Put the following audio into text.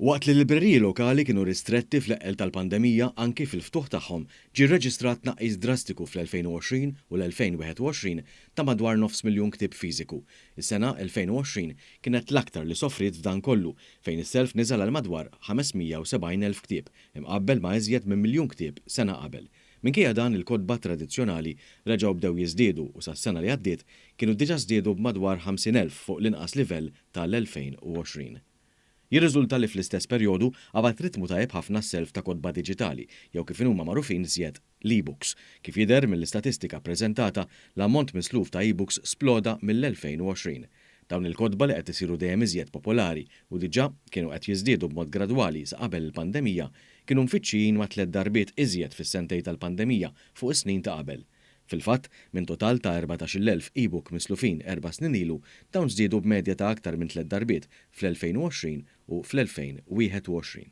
Waqt li l-libreriji lokali kienu ristretti fl-eqqel tal-pandemija anki fil-ftuħ tagħhom, ġie rreġistrat tnaqqis drastiku fl-2020 u l-2021 ta' madwar nofs miljun ktieb fiżiku. Is-sena 2020 kienet l-aktar li sofriet f'dan kollu, fejn is-self niżel għal madwar 570,000 ktieb, imqabbel ma' iżjed minn miljun ktieb sena qabel. Minkejja dan, il-kotba tradizzjonali reġgħu bdew jiżdiedu u sas-sena li għaddiet kienu diġà żdiedu b'madwar 50,000 fuq l-inqas livell tal-2020. Jirriżulta li fl-istess perjodu qabad ritmu tajjeb ħafna s-self ta' kotba diġitali, jew kif inhuma magħrufin iżjed, l-e-books. Kif jidher mill-istatistika ppreżentata, l-ammont misluf ta' e-books sploda mill-2020. Dawn il-kotba li qed isiru dejjem iżjed popolari u diġà kienu qed jiżdiedu b'mod gradwali sa qabel il-pandemija, kienu mfittxijin ma' tliet darbiet iżjed fis-sentejn tal-pandemija fuq is-snin ta' qabel. Fil-fatt, minn total ta' 14,000 e-book mislufin erba' snin ilu, dawn żdiedu b'medja ta' aktar minn tliet darbiet fl-2020 u fl-2021.